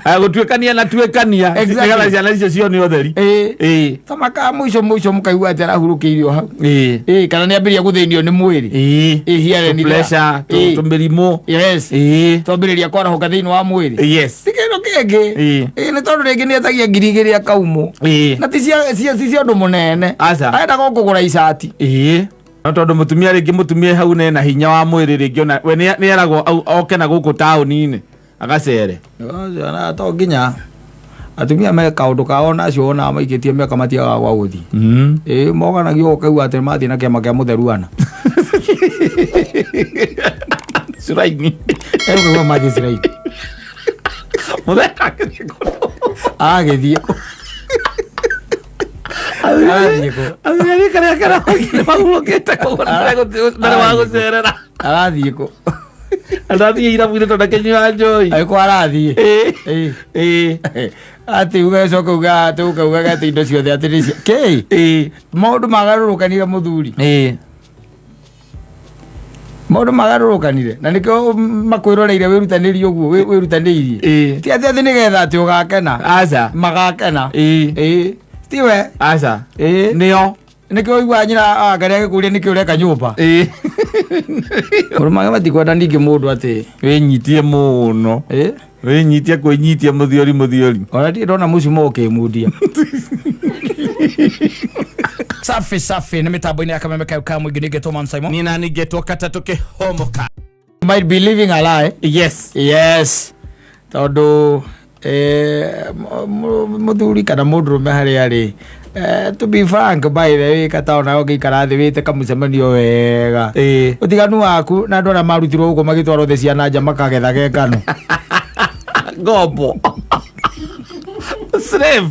Gũtuĩkania na tuĩkania. Exactly. Nĩgetha ciana icio cione ũtheri. Ĩĩ. Ĩĩ. Kama mũico mũico mũkaigua atĩ arahurũkĩirio hau. Ĩĩ. Ĩĩ, kana nĩ ambĩrĩria gũthĩnio nĩ mwĩrĩ. Ĩĩ. Ĩĩ, here and there. Pressure, Ĩĩ. tũmĩrimũ. Yes. Ĩĩ. Twambĩrĩria kwarahũka thĩinĩ wa mwĩrĩ. Yes. Ti kĩndũ kĩngĩ. Ĩĩ. Ĩĩ, nĩ tondũ rĩngĩ nĩ etagia 2000 akaumwo. Ĩĩ. Na ti cia ũndũ mũnene. Aca. Arenda go kũgũra icati. Ĩĩ. No tondũ mũtumia rĩngĩ mũtumia hau nena hinya wa mwĩrĩ rĩngĩ ona we nĩ eragwo oke na gũkũ taũni-inĩ agacere. Ona to nginya atumia me kaũndũ kao na acio wonaga maikĩtie mĩaka matiagaga gwa gũthiĩ. Ĩĩ, moganagio ũkaigua atĩ mathiĩ na kĩama kĩa mũtheruana. Curaini. Ĩĩ, ũkaigua mathiĩ ciraini. Mũthenya agĩthiĩ kũndũ. Agĩthiĩ kũ? Arathiĩ kũ? Athuri karĩa karahũkire mahurũkĩte kũu mbere wa gũcerera. Arathiĩ kũ? Arathiĩ irabu-inĩ tondũ akĩnyua njohi. Agĩkorwo arathiĩ. Ĩĩ. Ĩĩ. Ĩĩ. Atĩ ũgacoka uga atĩ ũkaugaga atĩ indo ciothe atĩ nĩ cia kĩ? Ĩĩ. Maũndũ magarũrũkanire mũthuri. Ĩĩ. Maũndũ magarũrũkanire na nĩkĩo makwĩroreire wĩrutanĩrie ũguo wĩrutanĩirie. Ĩĩ. Ti atĩ atĩ nĩgetha atĩ ũgakena. Aca. Magakena. Ĩĩ. Ĩĩ. Tiwe. Aca. Ĩĩ. Nĩo. Nĩkĩo ũiguaga nyina angaria agĩkũria nĩkĩ ũreka nyũmba. Ĩĩ. Maũndũ mangĩ matikwenda ningĩ mũndũ atĩ. Wĩnyitie mũno. Ĩĩ. Wĩnyitie kwĩnyitia mũthiori mũthiori. Ona ndirĩ ndona mũcumo ũkĩmundia. Safi safi nĩ mĩtambo-inĩ ya kameme kayo ka mũingĩ ningĩ Thomas Simon. Nina ningetwo katatũ kĩhomoka. Might be living a lie. Yes. Yes. Tondũ mũthuri kana mũndũrũme harĩa arĩ, to be frank, by the way, kata ona ũngĩikara thĩ wĩte kamũcemanio wega, Ĩĩ. ũtiganu waku na andũ arĩa marutirwo gũkũ magĩtwarwo thĩ cia na nja makagethage ngano. Ngombo. Slave.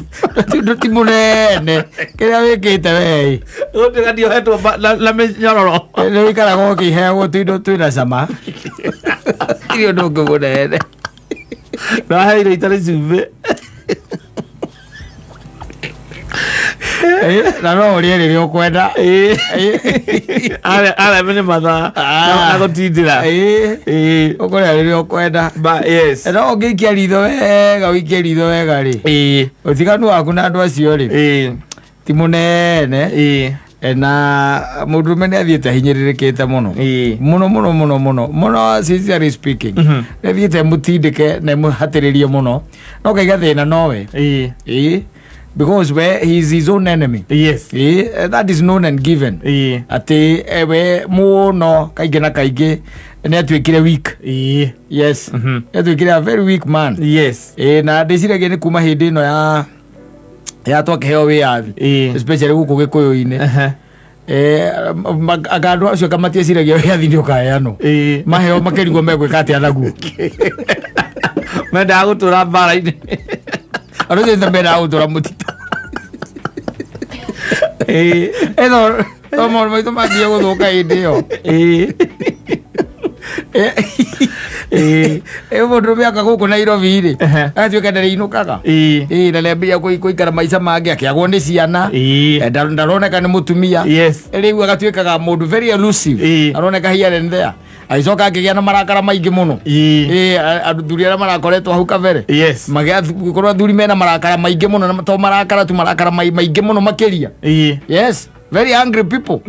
Ti ti mũnene kĩrĩa wĩkĩte wee. Gũtuĩka ndiohetwo na mĩnyororo. Nĩ wĩikaraga ũkĩheagwo tũindo twĩna cama, tirĩ ũndũ ũngĩ mũnene. Ndaheire itarĩ cumbĩ. Na no ũrĩe rĩrĩa ũkwenda. Ĩĩ. Arĩa nĩ mathaa. Ah. Na gũtindĩra. Ĩĩ. Ĩĩ. Ũkũrĩa rĩrĩa ũkwenda. Ba yes. No ũngĩikia ritho wega, ũikie ritho wega rĩ, Ĩĩ. ũtiganu waku na andũ acio rĩ Ĩĩ. ti mũnene. Ĩĩ. Na mũndũrũme nĩ athiĩte ahinyĩrĩrĩkĩte mũno. Ĩĩ. Mũno mũno mũno mũno mũno, sincerely speaking, nĩ athiĩte mũtindĩke na mũhatĩrĩrie mũno, no kaiga thĩna nowe. Ĩĩ. Ĩĩ, because we he is his own enemy. Yes. Ĩĩ, that is known and given. Ĩĩ. Atĩ we mũno kaingĩ na kaingĩ nĩ atuĩkire weak. Ĩĩ. Yes, nĩ atuĩkire a very weak man. Yes. Ĩĩ, na ndĩciragia nĩ kuma hĩndĩ ĩno ya twakĩheo wĩyathi, Ĩĩ. especially gũkũ gĩkũyũ-inĩ. Aha. Anga andũ acio anga matieciragia wĩyathi nĩ ũkaheanwo. Ĩĩ. Maheo makĩrigwo megwĩka atĩa naguo. Mendaga gũtũra mbara-inĩ. Andũ acio nĩ mendaga gũtũra mũtitũ. Ĩĩ. Ĩno to maũndũ maitũ manjie gũthũka hĩndĩ ĩyo. Ĩĩ. Ĩĩ, mũndũ ũrũme aka gũkũ Nairobi rĩ, Ehe. agatuĩka ndarĩinũkaga. Ĩĩ. Ĩĩ, na nĩambia gũikara maica mangĩ, akĩagwo nĩ ciana. Ĩĩ. Ndaroneka nĩ mũtumia. Yes. Rĩu agatuĩkaga mũndũ very elusive. Ĩĩ. Aroneka here and there, agĩcoka akĩgĩa na marakara maingĩ mũno. Ĩĩ. Ĩĩ, athuri arĩa marakoretwo hau kabere, Yes. magĩkorwo athuri mena marakara maingĩ mũno, na to marakara tu, marakara maingĩ mũno makĩria. Ĩĩ. Yes, very angry people.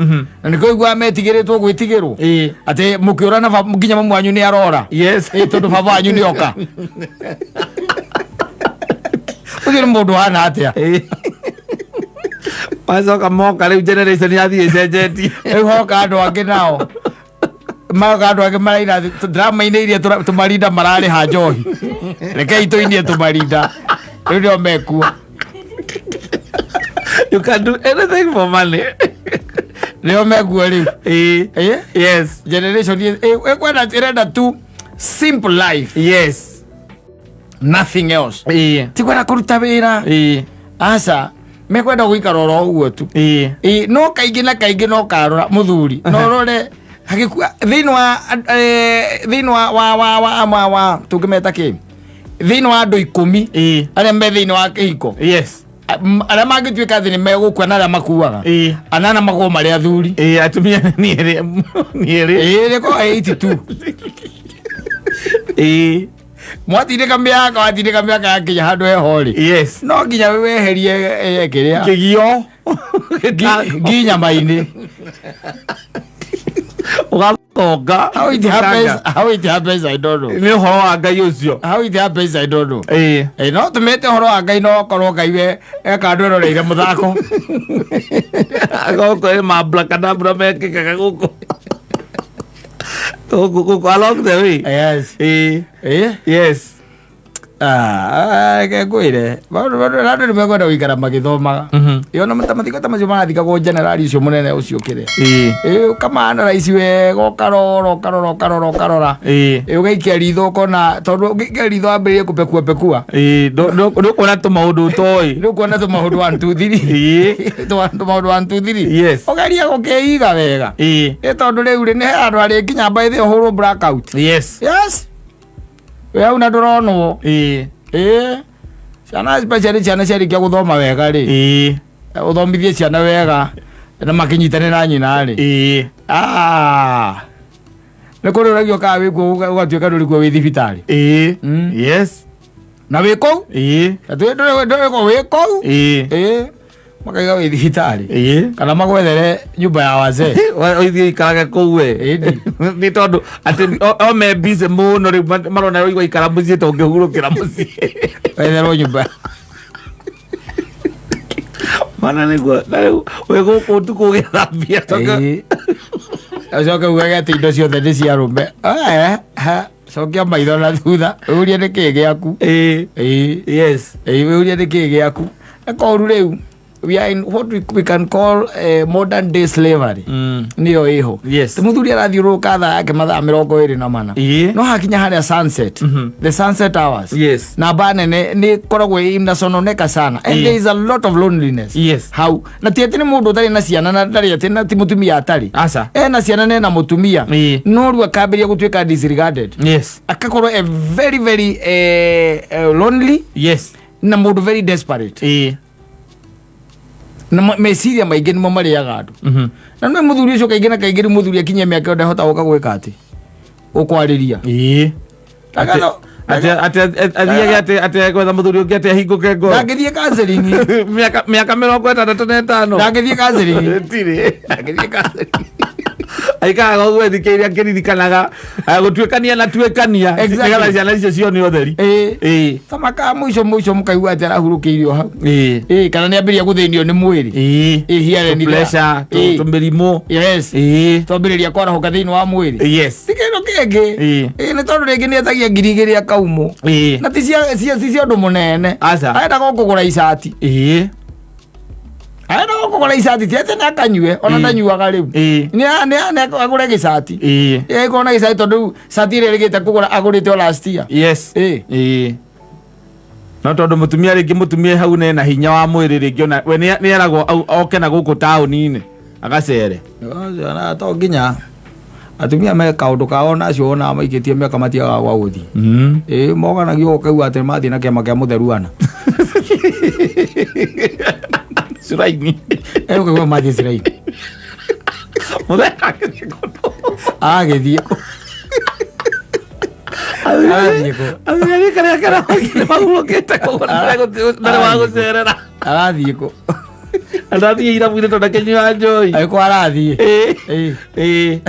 Na nĩkĩo iguaga metigĩrĩtwo gwĩtigĩrwo, Ĩĩ. atĩ mũkĩũra na nginya mamu wanyu nĩ arora. Yes. Ĩĩ, tondũ baba wanyu nĩ oka. Ũcio nĩ mũndũ hana atĩa? Ĩĩ. Macoka moka rĩu generation yathiĩ ĩcenjetie. Rĩu hoka andũ angĩ nao, maroka andũ angĩ maraina drama-inĩ iria tũmarinda mararĩha njohi, rekei tũinie tũmarinda, rĩu nĩo mekuo. You can do anything for money. Nĩo mekuo rĩu. Ĩĩ. Ĩĩ? Yes. Generation ĩkwenda, ĩrenda tu simple life. Yes. Nothing else. Ĩĩ. Ti kwenda kũruta wĩra. Ĩĩ. Aca, mekwenda gũikara oro ũguo tu. Ĩĩ. Ĩĩ, no kaingĩ na kaingĩ no karora mũthuri no rore hagĩkua thĩinĩ wa thĩinĩ wa wa wa wa wa wa tũngĩmeta kĩ, thĩinĩ wa andũ 10 Ĩĩ. arĩa me thĩinĩ wa kĩhiko, Yes. arĩa mangĩtuĩka atĩ nĩ megũkua na arĩa makuaga, Ĩĩ. anana makorwo marĩ athuri. Ĩĩ, atumia nĩ erĩ. Nĩ erĩ. Ĩĩ, rĩkorwo 82. Ĩĩ. Mwatindĩka mĩaka, watindĩka mĩaka yakinya handũ heho rĩ, Yes. no nginya weherie kĩrĩa Kĩgio. Ngi nyama-inĩ. Ũgathonga. How it happens, how it happens, I don't know. Nĩ ũhoro wa Ngai ũcio. How it happens, I don't know. Ĩĩ. No tũmĩte ũhoro wa Ngai, no korwo Ngai we eka andũ eroreire mũthako. Gũkũ ĩ mabrakadabra mekĩkaga gũkũ. Gũkũ gũkũ along the way. Yes. Ĩĩ. Yes. Ah, reke ngwĩre, maũndũ andũ nĩ mekwenda gũikara magĩthomaga. Ĩ, ona ta mathiko ta macio marathikagwo, generali ũcio mũnene ũcio kĩrĩa. Ĩ, ũkamana raici wega, ũkarora, ũkarora, ũkarora, ũkarora. Ĩ, ũgaikia ritho ũkona, tondũ ũngĩikia ritho wambĩrĩrie kũpekua pekua. Ĩĩ, ndũkuona tũmaũndũ ũtoĩ. Rĩu kuona tũmaũndũ 1 2 3. Tũmaũndũ 1 2 3. Ũgeria gũkĩiga wega. Ĩ, tondũ rĩu rĩ, nĩ he handũ harĩ nginya by the ũhũrwo blackout. Yes, wĩ hau na ndũronwo. Ĩ, ciana, especially ciana ciarĩkia gũthoma wega rĩ, ũthomithie ciana wega na makĩnyitane na nyina rĩ. Ah, nĩ kũrĩ ũragio kaa wĩkuo ũgatuĩka ndũrĩ kuo, wĩ thibitarĩ. Na wĩ kũu. Ndũrĩ kuo, wĩ kũu. Ĩ, makaiga wĩ thibitarĩ kana magwethere nyũmba ya wazee. Ũthiĩ ikarage kũu we. Ĩni. Nĩ tondũ atĩ o me busy mũno rĩu, marona rĩu waikara mũciĩ ta ũngĩhurũkĩra mũciĩ. Wetherwo nyũmba. Mana nĩguo na rĩu wĩ gũkũ ũtukũ ũgĩthambia tondũ. Ũcoke ugage atĩ indo ciothe nĩ cia arũme. Eh, ha, cokia maitho na thutha wĩũrie nĩ kĩĩ gĩaku. Ĩĩ, wĩũrie nĩ kĩĩ gĩaku. Nĩ koru rĩu we are in what we can call modern day slavery. Nĩyo ĩho. Ti mũthuri arathiũrũrũka thaa yake mathaa 24. No hakinya harĩa sunset, the sunset hours, namba nene nĩ ĩkoragwo inasononeka sana and there is a lot of loneliness hau. Na ti atĩ nĩ mũndũ ũtarĩ na ciana na ndarĩ atĩ na ti mũtumia atarĩ. Aca. Ena ciana na ena mũtumia. No rĩu akambĩrĩria gũtuĩka disregarded, akakorwo a very very lonely na mũndũ very desperate na meciria maingĩ nĩmo marĩaga andũ. Na nĩ mũthuri ũcio kaingĩ na kaingĩ, rĩu mũthuri akinyia mĩaka ĩyo ndahota gũka gwĩka atĩ gũkwarĩria. Atĩ athiage atĩ gwetha mũthuri ũngĩ atĩ ahingũke ngoro. Ndangĩthiĩ counseling. Mĩaka 65. Ndangĩthiĩ counseling. Tirĩ. Ndangĩthiĩ counseling. Aikaraga ũguo ethikĩire akĩririkanaga gũtuĩkania na tuĩkania nĩgetha ciana icio cione ũtheri. Tamaka mũico mũico mũkaigua atĩ arahurũkĩirio hau. Ĩĩ, kana nĩ ambĩrĩria gũthĩnio nĩ mwĩrĩ. Ĩĩ, here and there. Pressure, tũmĩrimũ. Twambĩrĩria kwarahũka thĩinĩ wa mwĩrĩ. Ti kĩndũ kĩngĩ. Ĩĩ, nĩ tondũ rĩngĩ nĩ etagia 2000 akaumwo na ti cia ũndũ mũnene. Aca. Aendaga o kũgũra icati. Aendaga o kũgũra icati, ti atĩ nĩ akanyue ona. Ndanyuaga rĩu. Nĩ agũre gĩcati. Ĩkorwo na gĩcati, tondũ rĩu cati ĩrĩa ĩrĩgĩte kũgũra agũrĩte o last year. Ĩĩ, no tondũ mũtumia rĩngĩ, mũtumia hau nena hinya wa mwĩrĩ rĩngĩ ona we nĩ eragwo oke na gũkũ taũni-inĩ agacere. Na to nginya atumia me kaũndũ kao, nacio wonaga maikĩtie mĩaka matiagaga gwa gũthiĩ. Ĩĩ, moganagio ũkaigua atĩ mathiĩ na kĩama kĩa mũtheruana. Curaini. Ĩ, ũkaigua mathiĩ ciraini. Mũthenya agĩthiĩ kũndũ. Agĩthiĩ kũ? Arathiĩ kũ? Athuri karĩa karĩa mahurũkĩte kũu ndarĩ wa gũcerera. Arathiĩ kũ? Ndathiĩ irabu-inĩ tondũ akĩnyua njohi. Agĩkorwo arathiĩ. Ĩĩ.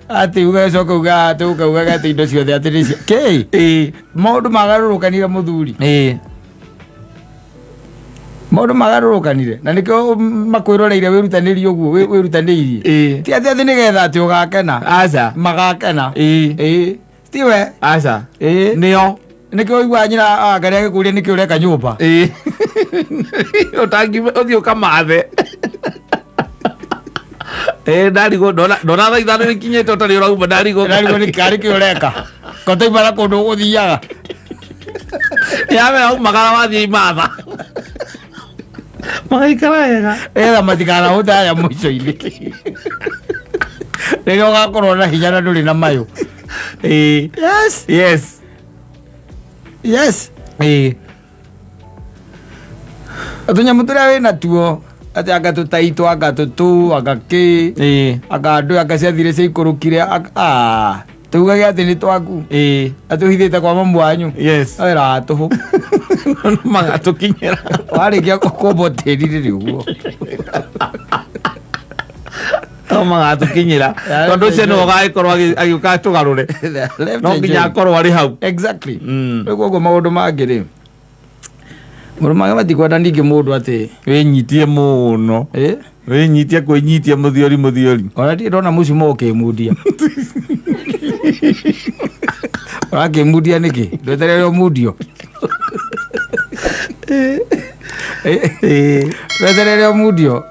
Atĩ ugacoka uga atĩ ũkaugaga atĩ indo ciothe atĩ nĩ cia kĩ. Maũndũ magarũrũkanire, mũthuri. Maũndũ magarũrũkanire na nĩkĩo makwĩroreire wĩrutanĩrie ũguo wĩrutanĩirie. Ti atĩ nĩgetha atĩ ũgakena. Aca. Magakena. Ĩĩ, tiwe. Aca. Ĩĩ. Nĩo. Nĩkĩo ũiguaga nyina angaria agĩkũria nĩkĩ ũreka nyũmba. Ĩĩ, ũtangi ũthiĩ ũkamathe. Ĩĩ, ndarigwo ndona thaa 5 nĩkinyĩte ũtarĩ ũrauma, ndarigwo. Ndarigwo nĩ karĩ kĩ ũreka kotaima na kũndũ ũgũthiaga. Yawe aumagara wathiĩ imatha magaikara wega. Nĩgetha matikanahũte harĩa mũico-inĩ rĩrĩa ũgakorwo na hinya na ndũrĩ na mayũ. Yes. Yes. Tũnyamũ tũrĩa wĩ natuo atĩ anga tũtaitũ, anga tũtũ, anga kĩ, anga andũ, anga ciathire ciaikũrũkire. Ah. Tugage atĩ nĩ twaku. Ĩĩ. Atĩ ũhithĩte kwa mamu wanyu. Yes. Wĩra wa tũhũ. Magatũkinyĩra. Warĩkia kũmbwo tĩri rĩrĩ ũguo. No magatũkinyĩra. Tondũ ũcio nĩwe ũgagĩkorwo agĩũka atũgarũre. No nginya akorwo arĩ hau. Exactly. Rĩu koguo maũndũ mangĩ rĩ. Maũndũ mangĩ matikwenda ningĩ mũndũ atĩ. Wĩnyitie mũno. Ĩ? Wĩnyitie kwĩnyitia mũthiori mũthiori. Ona ndirĩ ndona mũcumaa ũkĩmundia. Ũrakĩmundia nĩkĩ? Ndweterere ũmundio. Ndweterere ũmundio.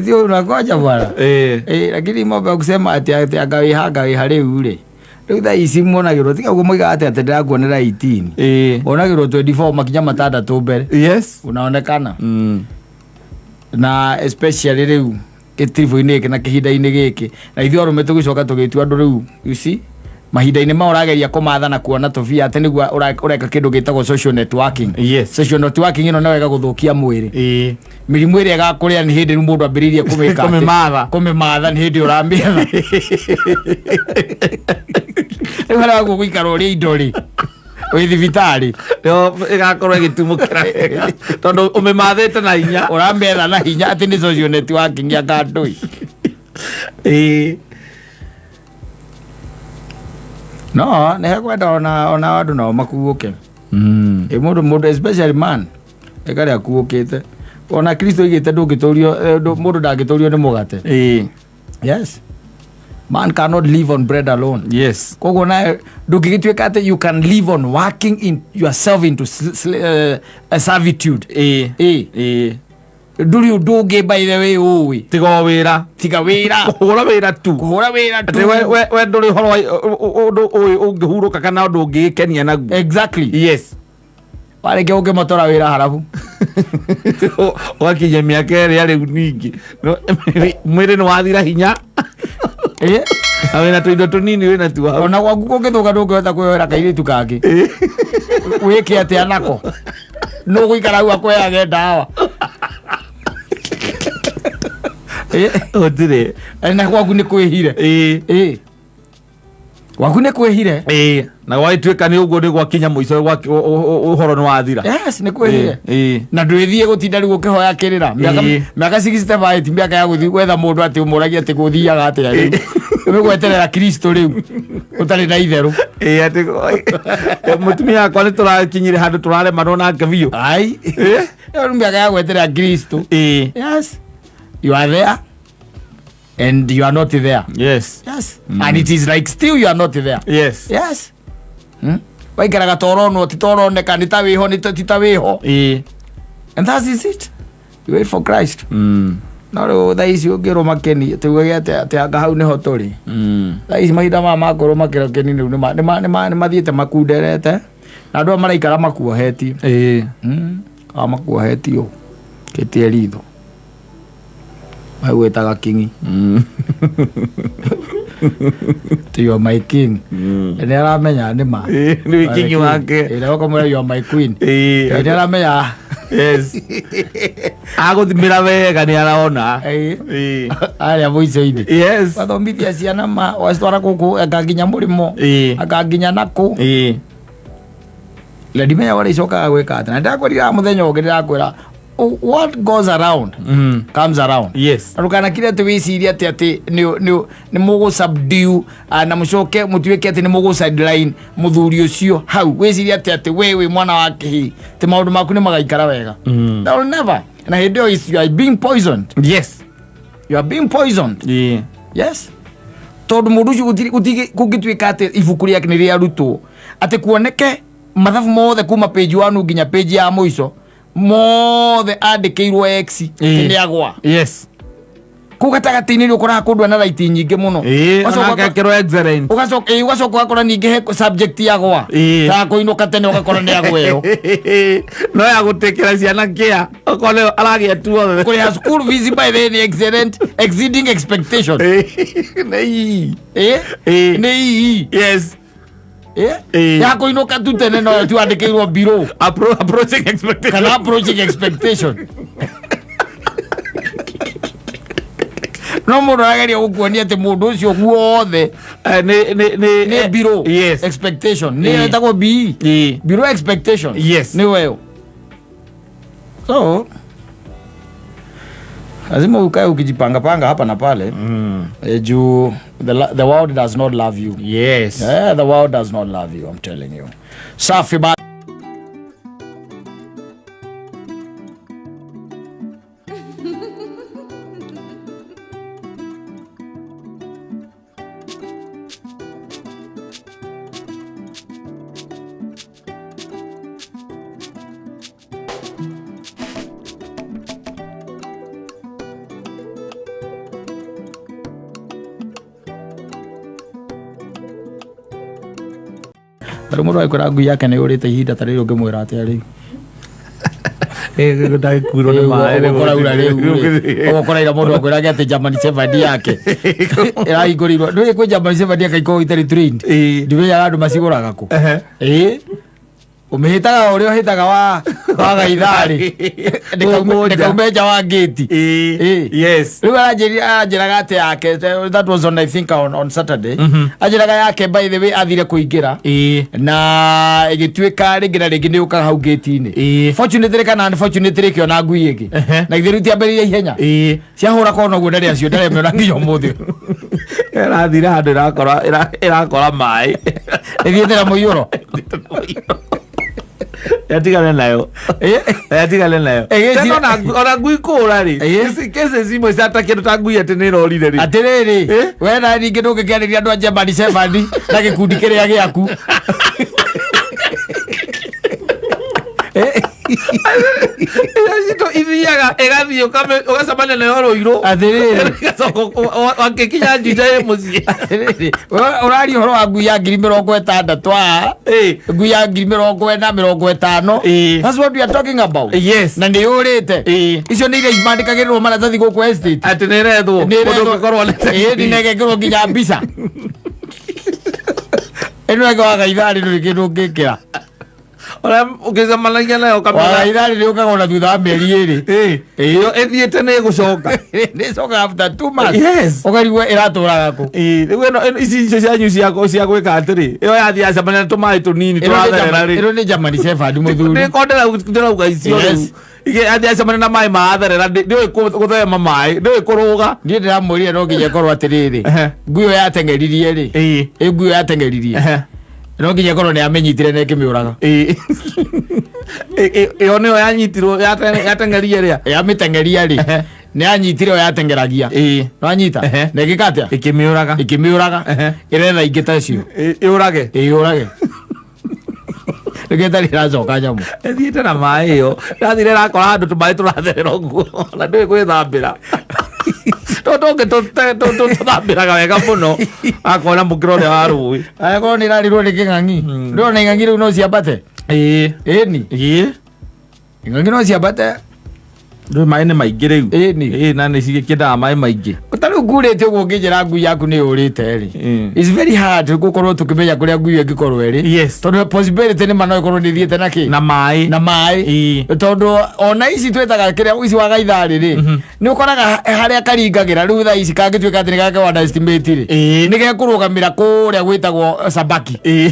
Sio unakoja bwana. Ĩĩ. Lakini mambo ya kusema ati ati angawĩha angawĩha rĩu rĩ. Rĩu thaa ici muonagĩrwo tiga ũguo moigaga atĩ atĩ ndĩrakuonera 18. Ĩĩ. Wonagĩrwo 24 makinya matandatũ mbere. Yes. Unaonekana. Na especially rĩu gĩtiribũ-inĩ gĩkĩ na kĩhinda-inĩ gĩkĩ na ithuĩ arũme tũgĩcoka tũgĩtua andũ rĩu you see mahinda-inĩ maya ũrageria kũmatha na kuona tũbia atĩ nĩguo ũreka kĩndũ gĩtagwo social networking. Yes. Social networking ĩno nayo ĩgagũthũkia mwĩrĩ. Ĩĩ. Mĩrimũ ĩrĩa ĩgakũrĩa nĩ hĩndĩ rĩu mũndũ ambĩrĩirie kũmĩka atĩ- Kũmĩmatha. kũmĩmatha nĩ hĩndĩ ũramĩetha. Rĩu harĩa waguo gũikara ũrĩa indo rĩ wĩ thibitarĩ. Yo ĩgakorwo ĩgĩtumũkĩra wega. Tondũ ũmĩmathĩte na hinya. Ũramĩetha na hinya atĩ nĩ social networking ya kandũi. Ĩĩ. No nĩ hekwenda ona andũ nao makuũke. Ĩ mũndũ especially man ĩkarĩa akuũkĩte. Ona Kristo oigĩte ndũngĩtũrio, mũndũ ndangĩtũrio nĩ mũgate. Ĩĩ. Yes. Man cannot live on bread alone. Yes. Koguo nawe ndũngĩgĩtuĩka atĩ you can live on working in yourself into servitude. Ĩĩ. Ĩĩ. Ĩĩ. Ndũrĩ ũndũ ũngĩ by the way ũĩ. Tiga o wĩra. Tiga wĩra. Kũhũra wĩra tu. Kũhũra wĩra tu. Atĩ we ndũrĩ ũhoro wa ũndũ ũĩ ũngĩhurũka kana ũndũ ũngĩgĩkenia naguo. Exactly. Yes. Warĩkia gũkĩmotora wĩra harabu. Ũgakinyia mĩaka ĩrĩa rĩu ningĩ. No, mwĩrĩ nĩ wathira hinya. Ĩĩ. Na wĩna tũindo tũnini wĩna tuo hau. Ona gwaku kũngĩthũka ndũngĩhota kwĩyoera kairĩtu kangĩ. Wĩke atĩa nako? Nũ gũikara hau akũheage ndawa? Ĩĩ. Gũtirĩ. Na gwaku nĩ kwĩhire. Ĩĩ. Ĩĩ. Gwaku nĩ kwĩhire. Ĩĩ. Na gwagĩtuĩka nĩ ũguo nĩ gwakinya mũico ũhoro nĩ wathira. Yes, nĩ kwĩhire. Ĩĩ. Na ndwĩthiĩ gũtinda rĩu ũkĩhoya kĩrĩra. Ĩĩ. Mĩaka 65 ti mĩaka ya gũthiĩ gwetha mũndũ atĩ ũmũragie atĩ gũthiaga atĩa rĩu. Nĩ gweterera Kristo rĩu ũtarĩ na itherũ. Ĩĩ, atĩ mũtumia wakwa nĩ tũrakinyire handũ tũraremanwo nake biũ. Ai. Ĩĩ. Ĩyo nĩ mĩaka ya gweterera Kristo. Ĩĩ. Yes. You are there and you are not there. Yes. Yes. And it is like still you are not there. Yes. Yes. Waikaraga ta ũronwo ti ta ũroneka nĩ ta wĩho nĩ ti ta wĩho. Ĩĩ. And that is it. You wait for Christ. No rĩu thaa ici ũngĩrwo makeni tugage atĩ atĩ anga hau nĩho tũrĩ. Thaa ici mahinda maya makũrwo makĩrwo keni rĩu nĩ mathiĩte makunderete na andũ aya maraikara makuohetie. Ĩĩ. Kana makuohetie ũũ kĩtie ritho. Magwĩtaga kingi. You are my king. Nĩ aramenya nĩ ma. Ĩĩ, nĩ kingi wake. Ĩĩ, na ũkamwĩra you are my queen. Ĩĩ. Ĩĩ, nĩ aramenya. Yes. Agũthimĩra wega nĩ arona. Ĩĩ. Ĩĩ. Arĩa mũico-inĩ. Yes. Wathomithia ciana ma wacitwara gũkũ anga nginya mũrĩmo. Ĩĩ. Anga nginya nakũ. Ĩĩ. Na ndimenya ũrĩa icokaga gwĩka atĩ. Na ndĩrakwĩrire mũthenya ũngĩ ndĩrakwĩra what goes around comes around. Yes. Na ndũkanakire atĩ wĩcirie atĩ atĩ nĩ mũgũ subdue, na mũcoke mũtuĩke atĩ nĩ mũgũ sideline mũthuri ũcio hau. Wĩcirie atĩ atĩ we wĩ mwana wa kĩhii atĩ maũndũ maku nĩ magaikara wega. That will never. Na hĩndĩ ĩyo is you are being poisoned. Yes. You are being poisoned. Yeah. Yes. Tondũ mũndũ ũcio gũtirĩ kũngĩtuĩka atĩ ibuku rĩake nĩ rĩarutwo atĩ kuoneke mathabu mothe kuma page 1 nginya page ya mũico mothe andĩkĩirwo X Ĩĩ. nĩ agwa. Yes. Kũu gatagatĩ-inĩ nĩ ũkoraga kũndũ ena raiti nyingĩ mũno. Ĩĩ, Ũgacoka onake akĩrwo excellent. Ũgacoka ũgakora ningĩ he subject yagwa. Ĩĩ. Ta kũinũka tene ũgakora nĩ agwa ĩyo. No ya gũtĩkĩra ciana kĩa okorwo nĩyo aragĩa tuothe. Kũrĩha school fees by the way nĩ excellent, exceeding expectation. Ĩĩ, nĩ ii. Ĩĩ? Ĩĩ. Nĩ ii. Yes. Ĩĩ? Ĩĩ. Ya kũinũka tu tene no tu andĩkĩirwo below. Approaching expectation. Kana approaching expectation. No mũndũ arageria gũkuonia atĩ mũndũ ũcio guothe Nĩ nĩ nĩ nĩ below Yes. expectation, nĩ Ĩĩ. ĩtagwo BE, Ĩĩ. below expectation. Yes. Nĩ weyo, so lazima ukae ukijipangapanga hapa na pale juu the world does not love you. Yes. Yeah, the world does not love you, I'm telling you. Safi ba. Tarä må ndå agäkwä ngui yake nä å rä te ihinda ta rä rä å ngä mwä ra atä a rä u? Ndagĩkuirwo nĩ maĩ rĩu. Ũgũkora rĩu ũgũkora ira mũndũ akwĩrage atĩ German Shepherd yake ĩrahingũrĩirwo. Ndũĩ kwĩ German Shepherd yake ikoragwo itarĩ trained. Ĩĩ. Ndimenyaga andũ macigũraga kũ. Ehe. Ĩĩ, ũmĩhĩtaga ũrĩa ũhĩtaga wa wagaitharĩ Kũmũnja. ndĩkaume nja wa ngĩti. Ĩĩ. Ĩĩ. Yes. Rĩu aranjĩraga atĩ yake, that was on, I think, on Saturday, anjĩraga yake, by the way, athire kũingĩra Ĩĩ. na ĩgĩtuĩka rĩngĩ na rĩngĩ nĩ ũkaga hau ngĩti-inĩ. Ĩĩ. Fortunately kana unfortunately, ĩkĩona ngui ĩngĩ na githĩ rĩu tiambĩrĩria ihenya Ĩĩ. ciahũra kona ũguo ndarĩ acio ndaremĩona nginya ũmũthĩ. Ĩrathire handũ ĩrakora ĩrakora maĩ. Ĩthiĩte na mũiyũro. Yatigane nayo. Yatigane nayo. Ĩgĩci- Tena ona ngui kũra rĩ, cases imwe cia ta kĩndũ ta ngui atĩ nĩ ĩrorire rĩ. Atĩrĩrĩ, Eh? we na ningĩ ndũngĩkĩarĩria andũ a German Shepherd na gĩkundi kĩrĩa gĩaku. Cito ithiaga ĩgathiĩ ũgacemania nayo rũirũ. Atĩrĩrĩ. Ĩgacoka wakĩkinya Juja ĩ mũciĩ. Atĩrĩrĩ, we ũraria ũhoro wa ngui ya 60,000 a Ĩĩ. ngui ya 40,000, 50. Ĩĩ. That's what we are talking about. Yes. Na nĩ yũrĩte. Ĩĩ. Icio nĩ iria imandĩkagĩrĩrwo maratathi gũkũ estate. Atĩ nĩ ĩrethwo. Nĩ Mũndũ ũngĩkorwo nĩ- ĩĩ, nĩ nginya mbica ĩno ĩngĩ. Wagaitharĩ ndũrĩ kĩndũ ũngĩkĩra. Ũrĩa ũngĩcemanagia nayo ũkamenya. Wagaitharĩ nĩ ũkaga ona thutha wa mĩeri 2. Ĩĩ. Ĩyo ĩthiĩte nĩ ĩgũcoka. Nĩ ĩcokaga after 2 months. Yes. Ũkarigwo ĩratũraga kũ. Ĩĩ, rĩu ĩno ici icio cianyu cia gwĩka atĩrĩ, ĩyo yathiĩ yacemania na tũmaĩ tũnini Ĩno nĩ tũratherera rĩ. Ĩno nĩ German Shepherd, mũthuri. Nĩko ndĩrauga icio rĩu. Yes. Yathiĩ yacemania na maĩ maratherera, ndĩũĩ gũthema maĩ, ndĩũĩ kũrũga. Niĩ ndĩramwĩrire no nginya ĩkorwo atĩrĩrĩ, Ehe. ngui ĩyo yateng'eririe rĩ, Ĩĩ. ĩ ngui ĩyo yateng'eririe, no nginya ĩkorwo nĩ yamĩnyitire na ĩkĩmĩũraga. Ĩĩ. Ĩyo nĩyo yanyitirwo yateng'erie ĩrĩa. Yamĩteng'eria rĩ, nĩ yanyitire ĩyo yateng'eragia. Ĩĩ. Nwanyita na ĩgĩka atĩa? Ĩkĩmĩũraga. Ĩkĩmĩũraga. Ĩretha ingĩ ta icio. Ĩũrage. Ĩyũrage nĩkĩo ĩtarĩ ĩracoka nyamũ. Ĩthiĩte na maĩ ĩyo ĩrathire ĩrakora handũ tũmaĩ tũratherera ũguo na ndũĩ gwĩthambĩra tondũ tũngĩ tũthambĩraga wega mũno akona mũkĩra ũrĩa wa rũĩ. Angĩkorwo nĩ ĩrarirwo nĩ kĩng'ang'i, ndĩrona ing'ang'i rĩu no ciambate. Ĩĩ. Ĩni. Ĩĩ. Ing'ang'i no ciambate. Ndũĩ maĩ nĩ maingĩ rĩu. Ĩni. Ĩĩ, na nĩ cigĩkĩendaga maĩ maingĩ. Ta rĩu ngurĩte ũguo ũngĩnjĩra ngui yaku nĩ yũrĩte rĩ, it's very hard gũkorwo tũkĩmenya kũrĩa ngui ĩyo ĩngĩkorwo ĩrĩ, Yes. tondũ possibility nĩ ma no ĩkorwo nĩ ĩthiĩte na kĩ? Na maĩ. Na maĩ. Tondũ ona ici twĩtaga kĩrĩa ici wagaitharĩ rĩ, nĩ ũkoraga harĩa karingagĩra rĩu thaa ici kangĩtuĩka atĩ nĩ gake underestimate rĩ, nĩ gekũrũgamĩra kũrĩa gwĩtagwo Sabaki. Ĩĩ.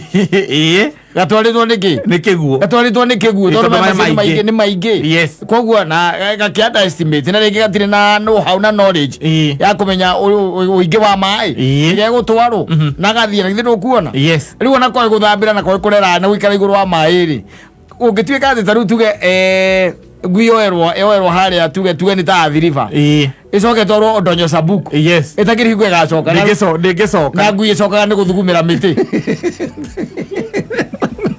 Ĩĩ. Gatwarĩtwo nĩ kĩ? Nĩ kĩguo. Gatwarĩtwo nĩ kĩguo. Ĩĩ, tondũ tondũ maĩ maĩ macio nĩ maingĩ. maingĩ, nĩ maingĩ. Yes. Koguo na gakĩ underestimate na rĩngĩ gatirĩ na know how na knowledge ya kũmenya ũingĩ wa maĩ, gegũtwarwo na gathiĩ na githĩ ndũkuona. Yes. Rĩu ona kwaĩ gũthambĩra na kwaĩ kũrera na gũikara igũrũ wa maĩ rĩ, ũngĩtuĩka atĩ ta rĩu tuge ngui yoerwo harĩa tuge nĩ ta Athi River, ĩcoke ĩtwarwo Ndonyo Sabuk, ĩtakĩrĩ hingo ĩgacoka. Ndĩngĩcoka. Na ngui ĩcokaga nĩ gũthugumĩra mĩtĩ.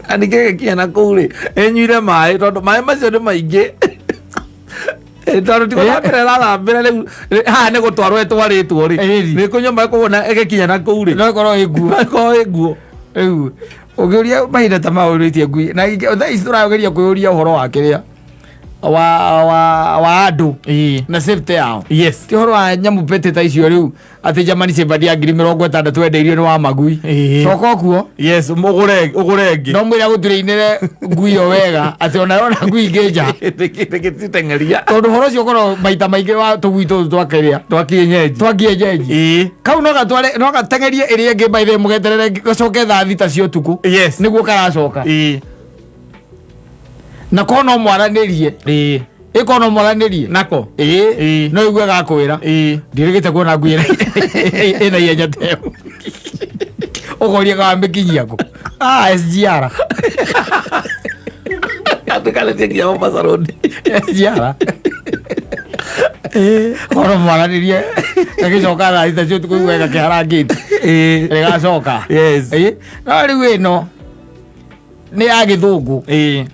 Na ningĩ gĩkinya na kũu rĩ, ĩnyuire maĩ tondũ maĩ macio nĩ maingĩ. Ĩ, tondũ ti gũthambĩra ĩrathambĩra rĩu haha nĩ gũtwarwo ĩtwarĩtwo rĩ, nĩ kũnyua maĩ, koguo na ĩgĩkinya na kũu rĩ, no ĩkorwo ĩ nguo. No ĩkorwo ĩ nguo. Rĩu ũngĩũria mahinda ta maya ũrĩtie ngui na thaa ici tũrageria kwĩyũria ũhoro wa kĩrĩa Wa andũ na safety yao. Ti ũhoro wa nyamũ pete ta icio rĩu atĩ German Shepherd ya 60,000 wendeirio nĩ wa magui. Coka ũkuo. Yes, ũgũre ũgũre ĩngĩ. No mwĩre agũturĩinĩre ngui ĩyo wega atĩ ona yona ngui ingĩ nja. Ndĩgĩciteng'eria. Tondũ ũhoro ũcio ũkoragwo maita maingĩ wa tũgui tũtũ twa kĩrĩa twa kienyeji. Twa kienyeji. Kau no gatware, no gateng'erie ĩrĩa ĩngĩ by the way, mũgeterere gacoke thaa 6 cia ũtukũ. Nĩguo karacoka. Na ko no mwaranĩrie. Ĩko no mwaranĩrie. Nako. No igue gakwĩra ndirĩgĩte kuona ngui ĩna ihenya ta ĩyo, ũkoria kamĩkinyia kũ. Ah, SGR. Atukanĩtie nginya Mombasa Road. SGR kono mwaranĩrie gagĩcoka thaa 6 cia ũtukũ igue gakĩharangĩte rĩgacoka. No rĩu ĩno nĩ ya gĩthũngũ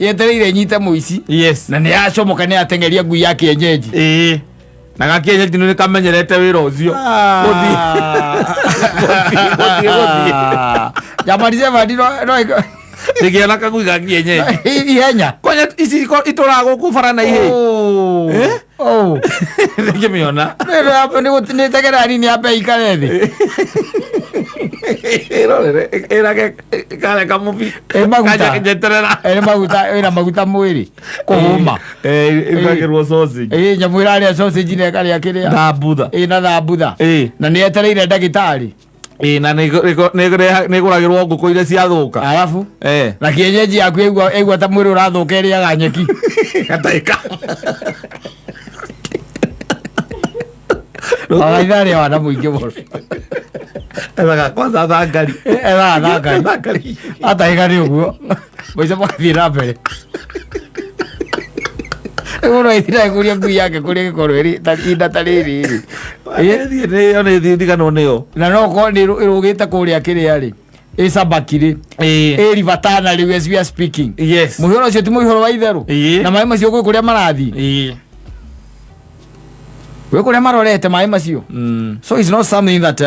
yetereire nyite mũici na nĩ yacomoka, nĩ yateng'eria ngui ya kienyeji. Na gakienyeji nĩ kamenyerete wĩra ũcio. Gũthiĩ. Gũthiĩ, gũthiĩ. German Shepherd no Ndĩgĩa na kagui ga kienyeji. Ihenya. Kwanya ici itũraga gũkũ bara na ihĩ. Oh. Oh. Ndĩngĩmĩona. Nĩ tegera nini ambe ikare thĩ. Ĩrorere ĩrage karĩa kamũbi. Ĩ maguta. Njeterera. Ĩrĩ maguta, ĩna maguta mwĩrĩ kũhũma. Ĩrugagĩrwo sausage. Ĩ nyamũ ĩrarĩa sausage na ĩkarĩa kĩrĩa. Thambutha. Ĩ na thambutha. Na nĩ yetereire ndagĩtarĩ. Na nĩ ĩgũragĩrwo ngũkũ iria ciathũka. Arabu na kienyeji yaku ĩgua ta mwĩrĩ ũrathũka ĩrĩaga nyeki. Gataĩka. Wagaitha arĩa wana mũingĩ mũno. Ethaga kwanza thangari. Ethaga thangari. Thangari. Atahĩka nĩ ũguo maica magathiĩ na mbere. Mũndũ aithira kũria ngui yake kũrĩa ĩgĩkorwo ĩrĩ ihinda ta rĩrĩ rĩ. Ĩthiĩ nĩyo nĩ ĩthiĩ ndiganwo nĩyo. Na no korwo nĩ ĩrũgĩte kũrĩa kĩrĩa rĩ ĩ Sabaki rĩ ĩ River Tana rĩu as we are speaking. Mũihũro ũcio ti mũihũro wa itherũ. Na maĩ macio gwĩ kũrĩa marathiĩ, gwĩ kũrĩa marorete maĩ macio. So it's not something that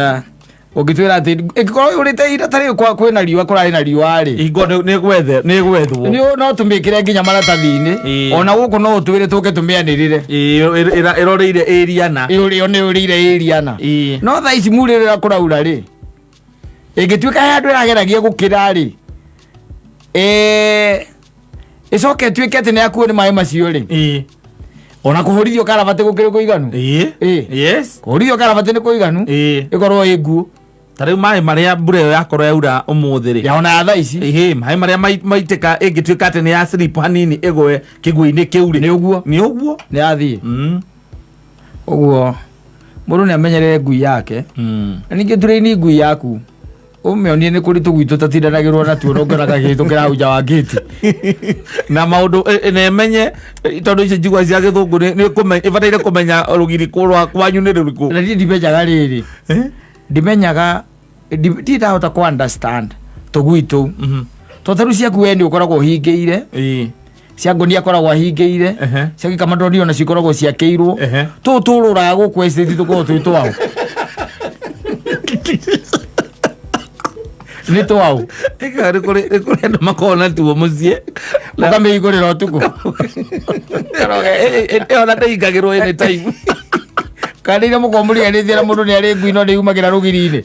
ũngĩtwĩra atĩ ĩngĩkorwo yũrĩte ihinda ta rĩu kwĩna riũa, kũrarĩ na riũa rĩ. Hingo nĩ gwethe nĩ gwethwo. Nĩ no tũmĩkĩre nginya maratathi-inĩ. Ona gũkũ no ũtwĩre tũke tũmĩanĩrĩre. Ĩroreire area na. Ĩrĩa nĩ ũrĩire area na no thaa ici murĩrĩra kũraura rĩ, ĩngĩtuĩka he andũ ĩrageragia gũkĩra rĩ, ĩcoke ĩtuĩke atĩ nĩ yakuo nĩ maĩ macio rĩ, ona kũhũrithio karabati gũkĩrĩ kũiganu. Kũhũrithio karabati nĩ kũiganu. Ĩkorwo ĩ nguo. Ta rĩu maĩ marĩa mbura ĩyo yakorwo yaura ũmũthĩ rĩ, ya ona ya thaa ici. Ĩhĩ, maĩ marĩa maitĩka ĩngĩtuĩka atĩ nĩ ya slip hanini ĩgwe kĩguo-inĩ kĩu rĩ, Nĩ ũguo. Nĩ ũguo. Nĩ yathiĩ. Ũguo mũndũ nĩ amenyerere ngui yake. Na ningĩ tũrĩini ngui yaku ũmĩonie nĩ kũrĩ tũgui tũtatindanagĩrwo natuo no ngĩona gagĩtũ kĩrahunja wa ngĩti. Na maũndũ na ĩmenye tondũ ici njigua cia gĩthũngũ nĩ ĩbataire kũmenya rũgiri rwa kwanyu nĩ rũrĩkũ. Na niĩ ndimenyaga rĩrĩ, ndimenyaga ndirĩ ndahota kũ understand tũgui tũu to tarĩu ciaku we nĩ ũkoragwo ũhingĩire, cia ngũnia akoragwo ahingĩire, cia gĩkamadoni ona cikoragwo ciakĩirwo. Tũũ tũrũraga gũkũ estate tũkoragwo twĩ twaũ, nĩ twaũ? Ĩka nĩ kũrĩ andũ makoragwo na tuo mũciĩ. Ũkamĩhingũrĩra ũtukũ. Ĩyo na ndĩhingagĩrwo anytime. Kana iria mũkorwo mũriganĩtie na mũndũ nĩ arĩ ngui no nĩ yumagĩra rũgiri-inĩ.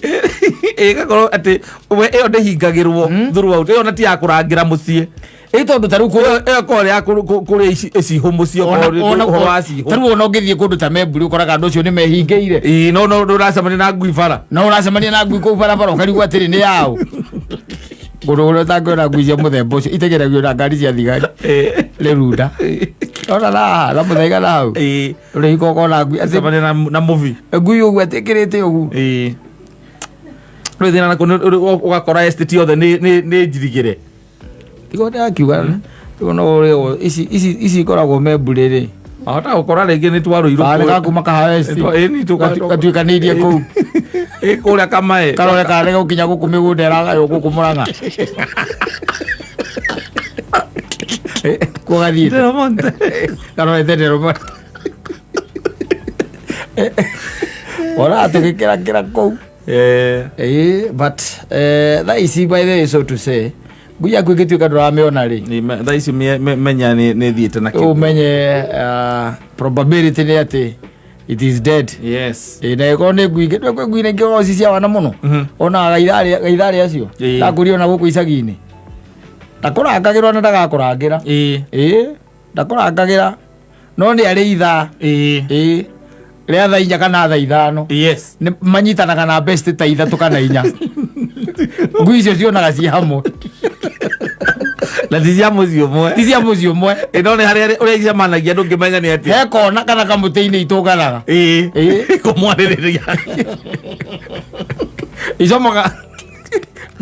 Ĩgakorwo atĩ we ĩyo ndĩhingagĩrwo throughout, ĩyo na ti ya kũrangĩra mũciĩ. Ĩ tondũ ta rĩu Ĩyo ĩkorwo ya kũrĩa icihũ mũciĩ okorwo nĩ ũhoro wa cihũ. Ta rĩu ona ũngĩthiĩ kũndũ ta Memburi ũkoraga andũ acio nĩ mehingĩire. Ĩĩ, no ndũracemania na ngui bara. No ũracemania na ngui kũu barabara ũkarigwo atĩrĩ nĩ yaũ. Kũndũ kũrĩa ũtangĩona ngui cia mũthemba ũcio itegeragio na ngari cia thigari rĩrunda ona na mũthaiga na hau ũrĩhika ũkona ngui atĩ Cemania na mũbi. Ngui ũguo atĩkĩrĩte ũguo. Rĩu thĩna nakuo ũgakora estate yothe nĩ njirigĩre. Tigo ndakiuga rĩu no ũrĩo ici ikoragwo Memburi rĩ. Wahota gũkora rĩngĩ nĩ twarũirwo. Kana gakuma kahawa estate. Ĩĩ, nĩ Gatuĩkanĩirie kũu. Ĩ kũrĩa kamae. Karore karega gũkinya gũkũ mĩgũnda ĩragaywo gũkũ Mũrang'a. Kuo gathiĩte. Del Monte. Karorete Del Monte. Ona tũgĩkĩrakĩra kũu. But thaa ici by the way, so to say, Ngui yaku ĩngĩtuĩka ndũramĩona rĩ, Thaa ici menya nĩ thiĩte na kĩguũ. Ũmenye probability nĩ atĩ it is dead. Yes. Ĩ, na ĩkorwo nĩ ngui ingĩ, kwĩ ngui ingĩ o ci cia wana mũno. Ona gaitharĩ acio. Ndakũria ona gũkũ icagi-inĩ. Ndakũrangagĩrwo na ndagakũrangĩra. Ĩ, ndakũrangagĩra no nĩ arĩ ithaa. Ĩ, rĩa thaa 4 kana thaa 5. Yes. Nĩ manyitanaga na best ta ithatũ kana inya. Ngui icio cionaga ciĩ hamwe. Na ti cia mũciĩ ũmwe. Ti cia mũciĩ ũmwe. Ĩ, no nĩ harĩa ũrĩa icemanagia ndũngĩmenya nĩ atĩa. He kona kana kamũtĩ-inĩ itũnganaga. Ĩ. Kũmwarĩrĩria. Icomoka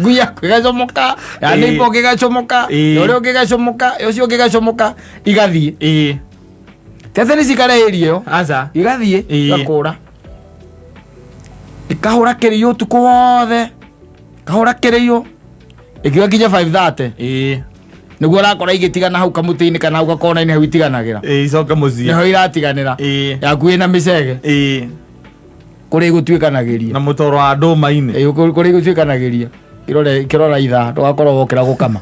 ngui yaku ĩgacomoka, ya neighbor ũngĩ ĩgacomoka, ya ũrĩa ũngĩ ĩgacomoka, ya ũcio ũngĩ ĩgacomoka, igathiĩ. Ti atĩ nĩ cikare area ĩyo. Aca. Igathiĩ igakũra, ikahũra kĩrĩo ũtukũ wothe, kahũra kĩrĩo ĩkiuga kinya 5:30. Nĩguo ũrakora igĩtigana hau kamũtĩ-inĩ kana hau gakona-inĩ hau itiganagĩra. Icoke mũciĩ. Nĩho iratiganĩra. Yaku ĩna mĩcege. Kũrĩa igũtuĩkanagĩria. Na mũtoro wa ndũma-inĩ. Ĩ, kũrĩa igũtuĩkanagĩria irore ikĩrora ithaa ndũgakorwo wokĩra gũkama.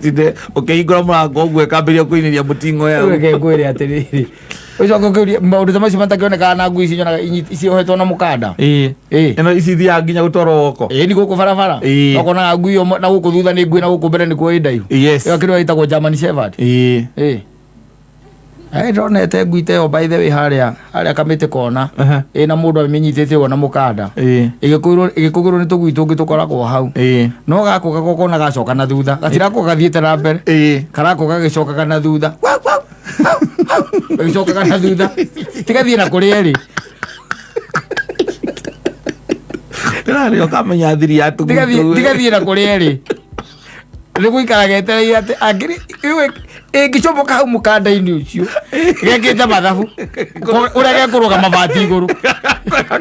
Tinde ũkĩhingũra mũrango ũguo ĩkambĩrĩria kũinĩria mũting'o yau. Reke ngwĩre atĩrĩrĩ, ũcoke ũkĩũrie maũndũ ta macio matakĩonekaga na ngui ici nyonaga ciohetwo na mũkanda. Ĩ. Ĩno ici ithiaga nginya gũtwarwo woko. Ĩ, ni gũkũ barabara. Ũkonaga ngui ĩyo na gũkũ thutha nĩ ngui na gũkũ mbere nĩkuo ĩ ndaihu. Yes. Ĩyo kĩrĩa ĩtagwo German Shepherd. Ĩ. Ĩ, ndonete ngui ta ĩyo by the way harĩa kamĩtĩ kona. Ĩna mũndũ amĩnyitĩte ũguo na mũkanda. Ĩgĩkũgĩrwo nĩ tũgui tũngĩ tũkoragwo hau. No gakũ gakokona gacoka na thutha. Gatirakwo gathiĩte na mbere. Karako gagĩcokaga na thutha. Wau, wau, wau, wau. Gagĩcokaga na thutha. Tigathiĩ na kũrĩa ĩrĩ. Ndĩrarĩ ũkamenya thiri ya tũgui tũu. Tigathiĩ na kũrĩa ĩrĩ. Nĩ gũikara getereire atĩ angĩrĩ ĩngĩcomoka hau mũkanda-inĩ ũcio gekĩte mathabu ũrĩa gekũrũga mabati igũrũ.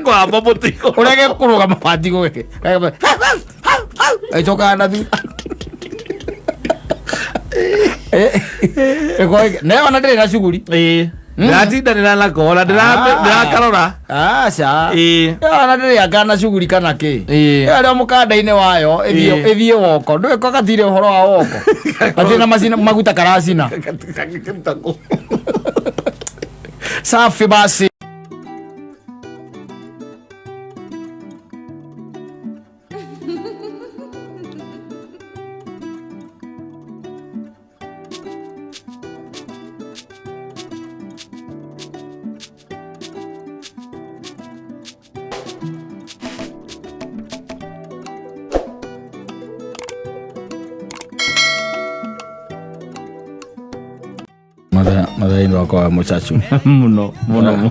Kũhamba mũtĩ igũrũ. Ũrĩa gekũrũga mabati igũrũ. Ĩcokaga na thutha. Nayo ona ndĩrĩ na cuguri. Ndĩratindanĩra nako ona ndĩrakarora. Aca. Ĩyo ona ndĩrĩ anga na cuguri kana kĩ. Ĩyo ĩrĩ o mũkanda-inĩ wayo ĩthiĩ woko. Ndũĩ ko gatirĩ ũhoro wa woko. Gatirĩ na macina maguta karacina. Gakĩruta kũ? Safi basi. Mathaini wakwa wa mũcacu. Mũno mũno.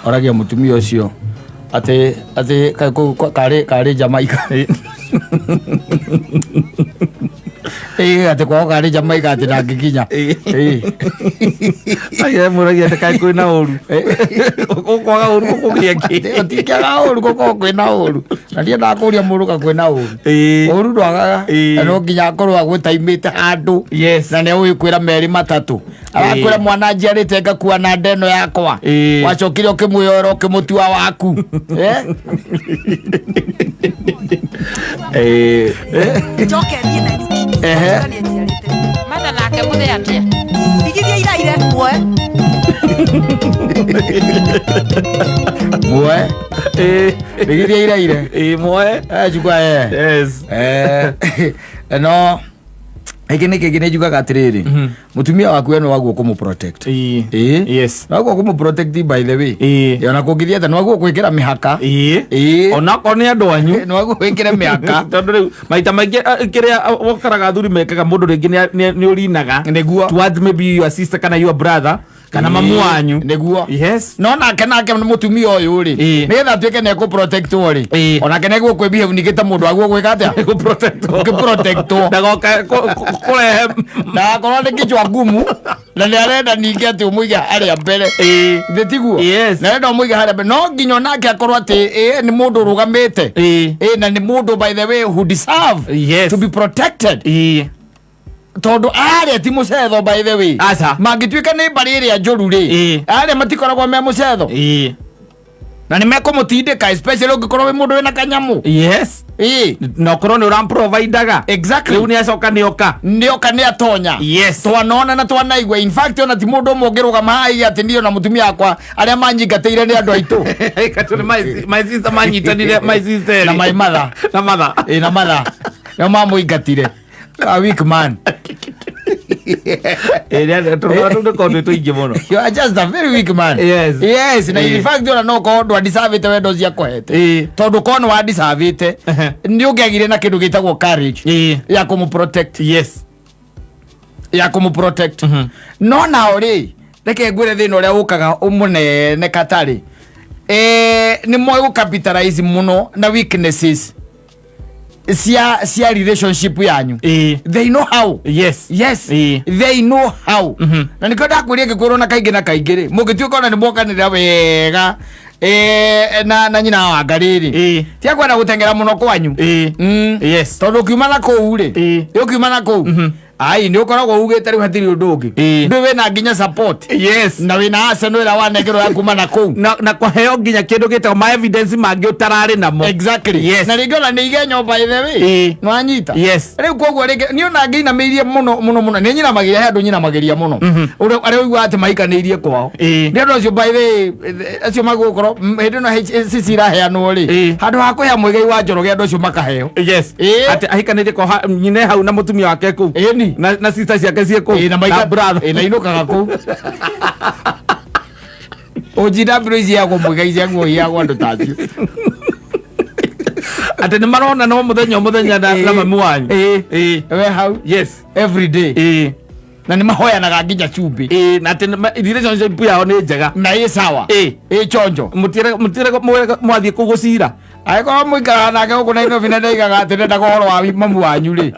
Oragia mũtumia ũcio atĩ karĩ Jamaica. Ĩ, atĩ kwao karĩ Jamaica atĩ ndangĩkinya. Ĩ. Aye, mũragia atĩ kaĩ kwĩna ũru. Ũkwaga ũru gũkũgĩa kĩ? Gũtingĩaga ũru gũkorwo kwĩna ũru. Na ndiendaga kũria mũndũ ka kwĩna ũru. Ũru ndwagaga. Na no nginya akorwo agũtaimĩte handũ. Yes. Na nĩ ũĩ kwĩra merĩ matatũ. Arakwĩra mwana njiarĩte ngakua na nda ĩno yakwa. Wacokire ũkĩmwĩyoera ũkĩmũtua waku. Njoke thiĩ na nyuki. Njokanie njiarĩte. Matha nake mũthee atĩa? Ndigithia iraire muoe. Muoe. Ndigithia iraire. Muoe. Chukua eh. Yes. No gĩkĩ nĩ kĩngĩ nĩ njugaga atĩrĩrĩ, mũtumia waku we nĩ waguo kũmũ protect. Ĩĩ. Yes. Nĩ waguo kũmũ protect by the way. Ĩĩ, ona kũngĩthiĩ atĩa nĩ waguo gwĩkĩra mĩhaka. Ĩĩ. Onakorwo nĩ andũ anyu. Nĩ waguo gwĩkĩra mĩhaka. Tondũ rĩu maita maingĩ kĩrĩa wokoraga athuri mekaga mũndũ rĩngĩ nĩ ũrinaga Nĩguo. towards maybe your sister kana your brother kana mamu wanyu. Nĩguo. Yes. No nake mũtumia ũyũ rĩ, nĩgetha atuĩke nĩ ekũ-protectwo rĩ, onake nĩ egũkwĩ behave ningĩ ta mũndũ waguo gwĩka atĩa? Gũ-protectwo. Gũkĩ-protectwo. Ndagoka kũrehe Ndagakorwo nĩ kichwa ngumu na nĩ arenda ningĩ atĩ ũmũige harĩa mbere. Githĩ tiguo? Yes. Na arenda ũmũige harĩa mbere no nginya onake akorwo atĩ nĩ mũndũ ũrũgamĩte. Na nĩ mũndũ by the way who deserve to be protected. Tondũ arĩa ti mũcetho by the way. Aca. Mangĩtuĩka nĩ mbarĩ ĩrĩa njũru rĩ, arĩa matikoragwo me mũcetho. Na nĩ mekũmũtindĩka especially ũngĩkorwo wĩ mũndũ wĩna kanyamũ. Yes. Ĩĩ. Na ũkorwo nĩ ũramprovidaga. Rĩu nĩ acoka nĩ oka. Nĩoka nĩ atonya. Twanona na twanaigua, in fact ona ti mũndũ ũmwe ũngĩrũgama haha aiga atĩ niĩ ona mũtumia wakwa arĩa manyingatĩire nĩ andũ aitũ. Katũ nĩ my sister manyitanire, my sister Na my mother. Na mother. Ĩ, na mother nĩo mamũingatire, a weak man. Tũrũgano tũu nĩkorwo twĩ tũingĩ mũno. You are just a very weak man. Yes, na in fact ona no korwo ndwadisavĩte wendo ũcio akũhete, tondũ korwo nĩ wadisavĩte, nĩ ũngĩagire na kĩndũ gĩtagwo courage ya kũmũ protect. Ya kũmũ protect. No nao rĩ, reke ngwĩre thĩna ũrĩa ũkaga mũnene katarĩ, nĩ moĩ gũ capitalize mũno na weaknesses cia relationship yanyu. They know how. Yes. They know how. Na nikio ndakwĩria, ngĩkwĩrwo na kaingĩ na kaingĩ rĩ, mũngĩtuĩka ona nĩ mwokanĩrĩra wega, na nyina wa Ngarĩ rĩ, tia kwenda gũteng'era mũno kwanyu. Tondũ ũkiuma na kũu rĩ, ũkiuma na kũu ai nĩ ũkoragwo ugĩte rĩu hatirĩ ũndũ ũngĩ. Ndũĩ wĩna nginya support na wĩna Arsenal ĩrĩa wanengerwo ya kuma na kũu. Na kũheo nginya kĩndũ gĩtagwo ma evidence mangĩ ũtararĩ namo. Na rĩngĩ ona nĩ igenyo, by the way. Nĩwanyita? Yes. Rĩu koguo rĩngĩ niĩ ona ngĩinamĩirie mũno mũno mũno, nĩ nyinamagĩria, he andũ nyinamagĩria mũno. Ũrĩa arĩa ũiguaga atĩ maikanĩirie kwao, nĩ andũ acio, by the way, acio magũkorwo hĩndĩ ĩno cici iraheanwo rĩ, handũ ha kũhea Mũigai wa Njoroge, andũ acio makaheo. Atĩ ahikanĩtie kwa nyine hau na mũtumia wake kũu. Na sister ciake ciĩ kũu. Na maika Na brother. Na inũkaga kũu OGW ici yagwo Mũigai ciaguo iheagwo andũ ta acio. Atĩ nĩ marona no mũthenya o mũthenya na mami wanyu. We hau every day. Na nĩ mahoyanaga nginya cumbĩ. Na atĩ relationship yao nĩ njega. Na ĩ sawa. Ĩ chonjo. Mũtire mwathiĩ kũu gũcira. Angĩkorwo mũikaraga nake gũkũ Nairobi na ndaigaga atĩ ndendaga ũhoro wa mamu wanyu rĩ,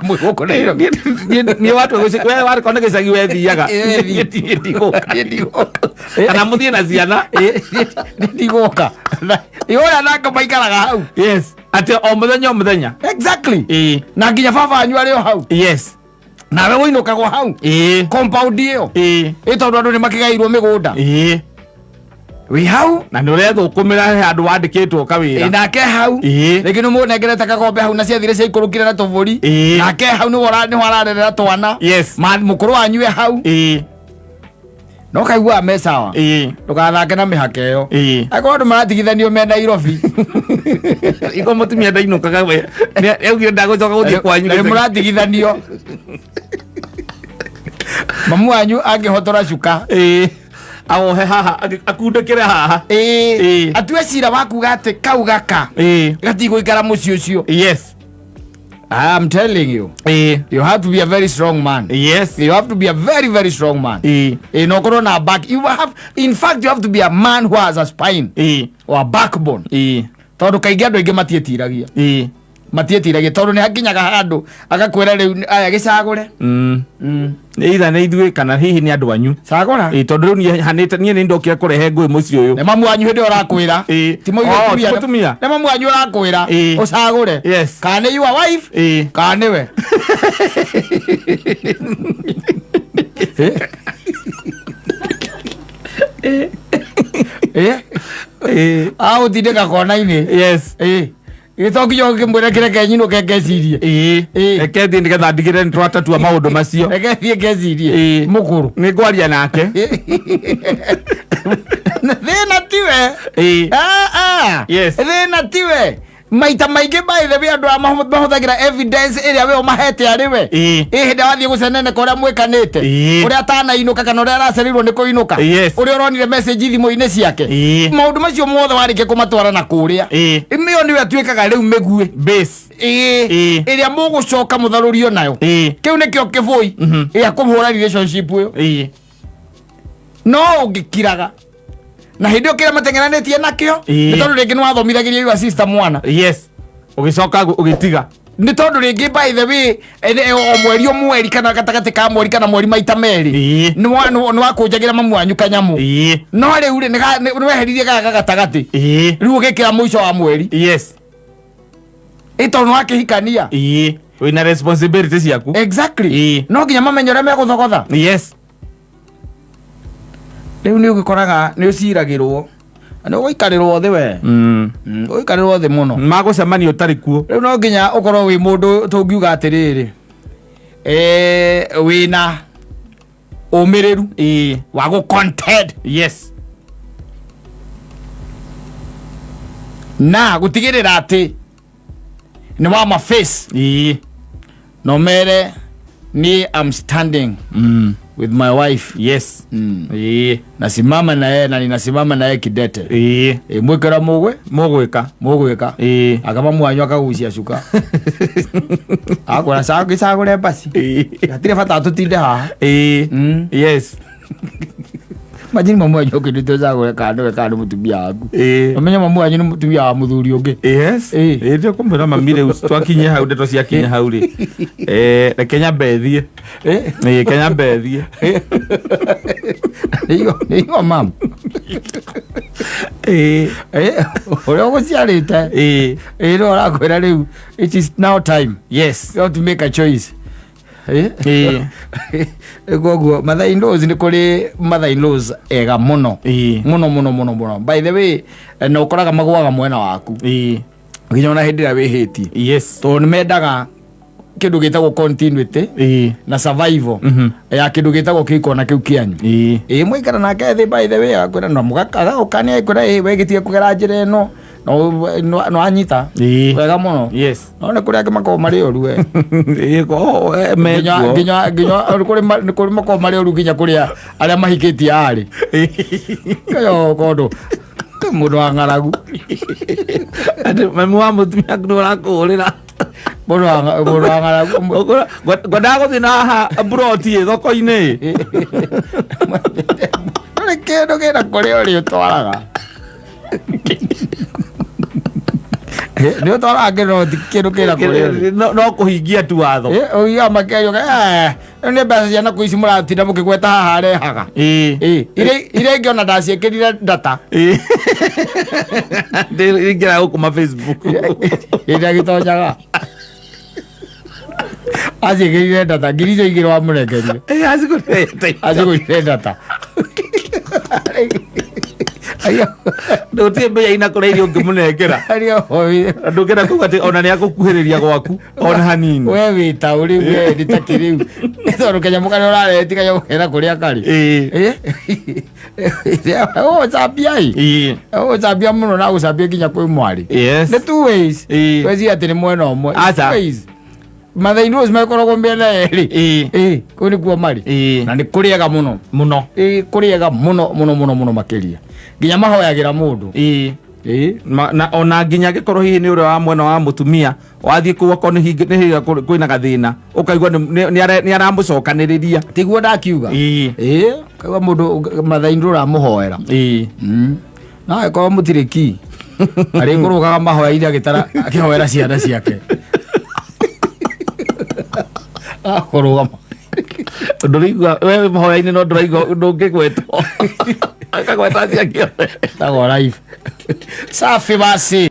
mwĩ gũkũ Nairobi. Niĩ watua we warĩkorwo nĩ gĩcagi wethiaga. Ĩĩ. Niĩ ndigũka. Niĩ ndigũka. Kana mũthiĩ na ciana. Nĩ ndigũka ũrĩa nake maikaraga hau. Yes, atĩ o mũthenya o mũthenya. Na nginya baba wanyu arĩ o hau. Nawe ũinũkagwo hau compound ĩyo. Ĩ tondũ andũ nĩ makĩgairwo mĩgũnda, wĩ hau. Na nĩ ũrethũkũmĩra, he handũ wandĩkĩtwo kawĩra. Nake hau. Rĩngĩ nĩ mũnengerete kagombe hau na ciathire ciaikũrũkire na tũbũri. Nake hau nĩho ararerera twana. Mũkũrũ wanyu e hau. No kaiguaga me sawa. Ndũgathake na mĩhaka ĩyo. Angĩkorwo andũ maratigithanio me Nairobi, Iko mũtumia ndainũkaga, we augire ndagũcoka gũthiĩ kwanyu. Na nĩ mũratigithanio, mamu wanyu angĩhotora cuka, Awohe haha, akundĩkĩre haha. Atue cira wa kuga atĩ kau gaka gatigũikara mũciĩ ũcio. I'm telling you, you have to be a very strong man. You have to be a very very strong man. No ũkorwo na back, you have, in fact you have to be a man who has a spine or a backbone, tondũ kaingĩ andũ aingĩ matiĩtiragia, matiĩtiragia tondũ nĩ hakinyaga handũ agakwĩra, rĩu aya gĩcagũre. Either nĩ ithuĩ kana hihi nĩ andũ anyu. Cagũra. Tondũ rĩu niĩ hanĩte niĩ nĩ ndokire kũrehe ngũĩ mũciĩ ũyũ. Nĩ mamu wanyu hĩndĩ ĩyo ũrakwĩra. Ti Oh, ti mũtumia. Nĩ mamu wanyu ũrakwĩra ũcagũre kana nĩ your wife kana nĩwe. Agũtindĩka kona-inĩ. Gĩto nginya ũngĩmwĩra kĩreke nyinũke ngecirie. Reke thiĩ nĩgetha ndigĩrĩre nĩ twatatua maũndũ macio. Reke thiĩ ngecirie. Mũkũrũ. Nĩ ngwaria nake. Thĩna tiwe. Ah, ah. Thĩna tiwe. Maita maingĩ, by the way, andũ aya mahũthagĩra evidence ĩrĩa we ũmahete arĩ we. Ĩ hĩndĩ wathiĩ gũceneneka ũrĩa mwĩkanĩte, ũrĩa atanainũka kana ũrĩa aracereirwo nĩ kũinũka, ũrĩa ũronire message thimũ-inĩ ciake, maũndũ macio mothe warĩkia kũmatwara na kũrĩa, ĩyo nĩyo atuĩkaga rĩu mĩguĩ Base. Ĩrĩa mũgũcoka mũtharũrio nayo. Kĩu nĩkĩo kĩbũi gĩa kũhũra relationship ĩyo. No ũngĩkiraga na hĩndĩ ĩyo kĩrĩa mateng'eranĩtie nakĩo, nĩ tondũ rĩngĩ nĩ wathomithagĩria your sister mwana. Yes, ũgĩcoka ũgĩtiga. Nĩ tondũ rĩngĩ, by the way, o mweri o mweri kana gatagatĩ ka mweri kana mweri maita merĩ, nĩ wakũnjagĩra mamu wanyu kanyamũ. No rĩu rĩ, nĩ weheririe gaka gatagatĩ, rĩu ũgĩkĩra mũico wa mweri. Ĩ tondũ nĩ wakĩhikania. Wĩna responsibility ciaku. No nginya mamenye ũrĩa megũthogotha. Rĩu nĩ ũgĩkoraga nĩ ũciragĩrwo Nĩ ũgũikarĩrwo thĩ we. Ũgũikarĩrwo thĩ mũno. Magũcemania ũtarĩ kuo. Rĩu no nginya ũkorwo wĩ mũndũ tũngiuga atĩrĩrĩ, wĩna ũmĩrĩru wa gũ contend. Yes. Na gũtigĩrĩra atĩ nĩ wa ma face na ũmere ni I'm standing with my wife. Yes. Nasimama na yeye na ninasimama na yeye kidete. Mwĩkĩra mũgwe Mũgwĩka. Mũgwĩka. Akaba mwanyu akagucia cuka akwĩra gĩcagũre mbasi, hatirĩ bata tũtinde haha. Yes. Imagine mamu wanyu ũkĩndĩte ũcagũre kana nĩwe kana nĩ mũtumia waku. Ũmenye mamu wanyu nĩ mũtumia wa mũthuri ũngĩ. Yes. Ndio kũmwĩra mami rĩu twakinyia hau, ndeto ciakinya hau rĩ, reke nyambe thiĩ. Reke nyambe thiĩ. Nĩigua mam ũrĩa ũgũciarĩte. Ĩĩ, no ũrakwĩra rĩu it is now time. Yes. You have to make a choice. Koguo mother in laws, nĩ kũrĩ mother in laws ega mũno. Mũno mũno mũno mũno, by the way, na ũkoraga magũaga mwena waku nginya ona hĩndĩ ĩrĩa wĩhĩtie, tondũ nĩ mendaga kĩndũ gĩtagwo continuity na survival ya kĩndũ gĩtagwo kĩhiko na kĩu kĩanyu. Ĩĩ, mwaikara nake thĩ, by the way, akwĩra na agagũkania, akwĩra ĩ we gĩtige kũgera njĩra ĩno no no anyita wega mũno. No nĩ kũrĩ angĩ makoragwo marĩ oru we. Ĩĩ, Nginya mekuo. Nginya nĩ kũrĩ makoragwo marĩ oru nginya kũrĩa arĩa mahikĩtie arĩ kayo kondo mũndũ wa ng'aragu. Atĩ mami wa mũtumia nĩ ũrakũhũrĩra. Mũndũ wa ng'aragu. Ngwendaga gũthiĩ na haha mburoti ĩ thoko-inĩ. Ndũrĩ kĩndũ kĩna kũrĩa ũrĩ ũtwaraga, nĩ ũtwaraga kĩndũ, ti kĩndũ kĩna kũrĩa ũrĩ. No kũhingia tu watho. Ũgiaga makĩario rĩu nĩ mbeca cia nakũ ici mũratinda mũkĩgweta haha arehaga. Iria ingĩ ona ndaciĩkĩrire data. Ndĩingĩra gũkũ ma Facebook. Ĩrĩa gĩtonyaga aciĩkĩrire data ngiri icio igĩrĩ wamũrengerire. Acigũrĩte. Acigũrire data. Ndũtirĩ mbia ina kũrĩa irio ũngĩmũnengera. Ndũngĩenda kuga atĩ ona nĩ agũkuhĩrĩria gwaku ona hanini. We wĩ taũ rĩu, we nĩ takĩ rĩu tondũ kanyamũ karĩa ũrareti kanyamũ kena kũrĩa karĩ. Ũgũcambia ĩ, ũgũcambia mũno na gũcambia nginya kwĩ mwarĩ. Nĩ two ways. Weciria atĩ nĩ mwena ũmwe. It's Aca. two ways. Mother in laws makoragwo mĩena yerĩ. Ĩĩ, kũu nĩkuo marĩ. Na nĩ kũrĩega mũno. Mũno. Ĩĩ, kũrĩega mũno mũno mũno mũno makĩria, nginya mahoyagĩra mũndũ. Ĩĩ. Na ona nginya angĩkorwo hihi nĩ ũrĩa wa mwena wa mũtumia wathiĩ kũu akorwo nĩ hingi- nĩ hĩndĩ ĩrĩa kwĩna gathĩna, ũkaigua nĩ aramũcokanĩrĩria. Tiguo ndakiuga? Ĩĩ, kaigua mũndũ mother in law ũramũhoera. Na angĩkorwo mũtirĩ ki arĩkũrũgaga mahoya-inĩ agĩtara akĩhoera ciana ciake akũrũgama. Ndũraigua we mahoya-inĩ, no ndũraigua ndũngĩgwetwo, akagweta ciake othe. Tagwo life safi basi.